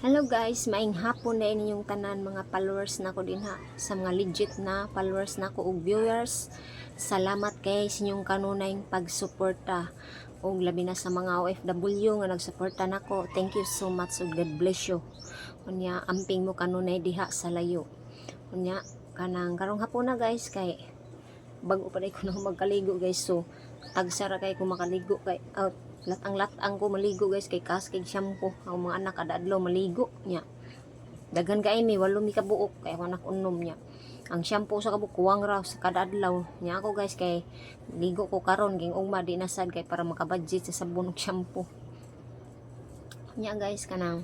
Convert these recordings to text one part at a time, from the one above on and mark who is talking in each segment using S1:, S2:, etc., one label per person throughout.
S1: Hello guys, maayong hapon na inyong tanan, mga followers nako dinha, sa mga legit na followers nako ug viewers. Salamat kay sa inyong kanunayng pagsuporta ug labi na sa mga OFW nga nagsuporta nako. Thank you so much ug God bless you. Unya amping mo kanunay diha sa layo. Unya kanang karong hapon na, guys, kay bago pa ko na magkaligo, guys, so tagsa ra kay ko makaligo kay out latang-latang ko maligo, guys, kay kas kay shampoo. Ang mga anak kada adlaw maligo nya. Daghan kay mi, walo mi ka buok, kay ako anak unom nya. Ang shampoo sa kabuok kuwang raw sa kada adlaw nya. Ako, guys, kay ligo ko karon ging ugma, di na sad kay para makabudget sa sabon ug shampoo nya. Guys, kanang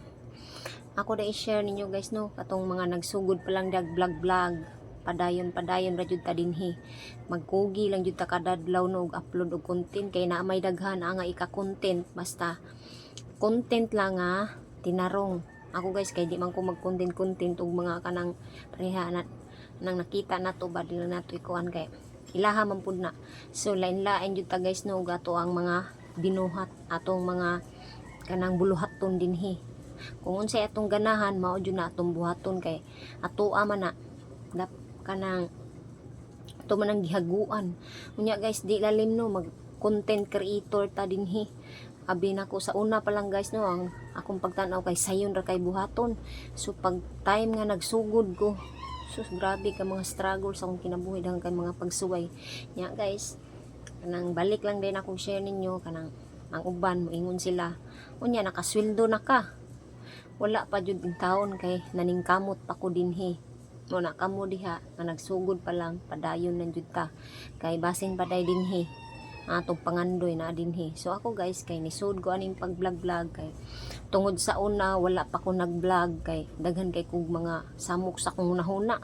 S1: ako da i-share ninyo, guys, no, katong mga nagsugod pa lang dag vlog vlog, padayon padayon ra jud ta dinhi. Magkugi lang jud ta kada adlaw, no, og upload og content kay naa may daghan nga ika-content, basta content lang nga tinarong. Ako, guys, kay di man ko mag-content content og mga kanang pareha na nang nakita nato ba, di lang nato ikuan kay ilaha man pud na. So lain-lain jud ta, guys, no, ug ato ang mga binuhat, atong mga kanang buluhaton dinhi. Kung unsay atong ganahan, mao jud na atong buhaton kay atoa man na dap kanang ato man ang gihaguan. Unya, guys, di lalim, no, mag content creator ta dinhi. Abi nako sa una pa lang, guys, no, ang akong pagtan-aw kay sayon ra kay buhaton. So pag time nga nagsugod ko, sus, grabe ka mga struggle sa akong kinabuhi, dahil kay mga pagsuway nya. Guys, kanang balik lang din akong share ninyo, kanang ang uban moingon sila, "Unya nakasweldo na ka?" Wala pa jud in taon kay naningkamot pa ko dinhi. Mo na kamo diha nga nagsugod pa lang, padayon lang jud ta kay basin paday dinhi ang atong pangandoy na dinhi. So ako, guys, kay nisud ko aning pag vlog vlog kay tungod sa una wala pa ko nag-vlog kay daghan kay kog mga samok sa akong hunahuna.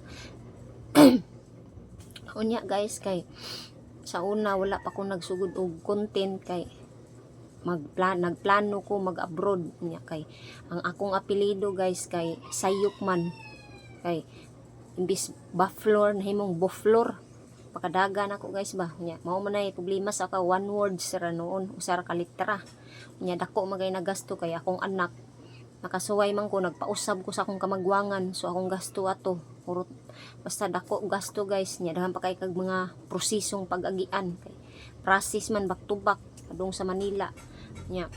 S1: Unya, guys, kay sa una wala pa ko nagsugod og content kay magplan nagplano ko mag-abroad. Unya kay ang akong apelyido, guys, kay Sayok man, kay imbis Baflor nahimong Boflor. Pakadagan ako, guys, ba. Unya mao man ay problema sa ka one word ra noon, usa ra ka litra. Unya dako magay nagasto kay akong anak nakasuway man ko, nagpausab ko sa akong kamagwangan. So akong gasto ato urot, basta dako gasto, guys. Nya daghan pa kay kag mga prosesong pag-agian kay process man back to back padung sa Manila. Nya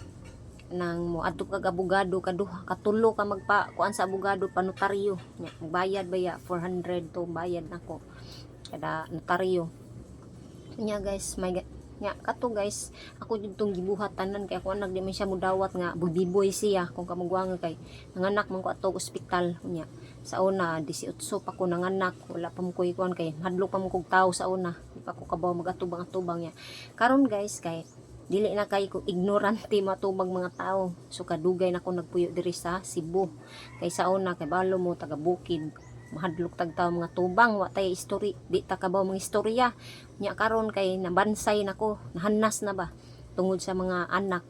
S1: nang mo adto kag abogado, kaduha katulo ka magpa kuan sa abogado, panotaryo. Nya magbayad baya, 400 to bayad nako kada notaryo. Nya, guys, may nya kato, guys, ako jud tong gibuhat tanan kay ako anak di man siya mudawat nga bubiboy siya kung kamugwanga kay nanganak man ko ato ospital. Nya sa una 18 pa ko nanganak, wala pa mo koy kuan kay hadlok pa mo kog tao sa una, di pa ko kabaw magatubang-atubang. Nya karon, guys, kay dili na kay ko ignorante matubag mga tao. So kadugay na ko nagpuyo diri sa Cebu kay sa una kay balo mo taga bukid, mahadlok tag tao, mga tubang, wa tay history, di ta kabaw mga istorya. Nya karon kay nabansay nako, nahanas na ba tungod sa mga anak,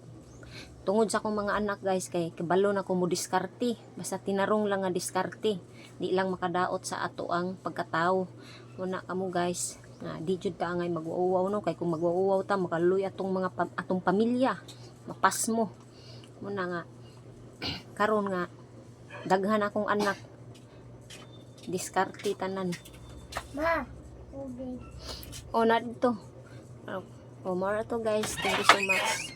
S1: tungod sa akong mga anak, guys, kay kabalo na ko mo diskarte, basta tinarong lang nga diskarte, di lang makadaot sa ato ang pagkatao. Muna kamo, guys, nga di jud ta angay magwauwaw, no, kay kung magwauwaw ta makaluy atong mga atong pamilya, mapasmo. Muna nga karon nga daghan akong anak, diskarte tanan.
S2: Ma, tubig.
S1: O na dito. O, more to, guys. Thank you so much.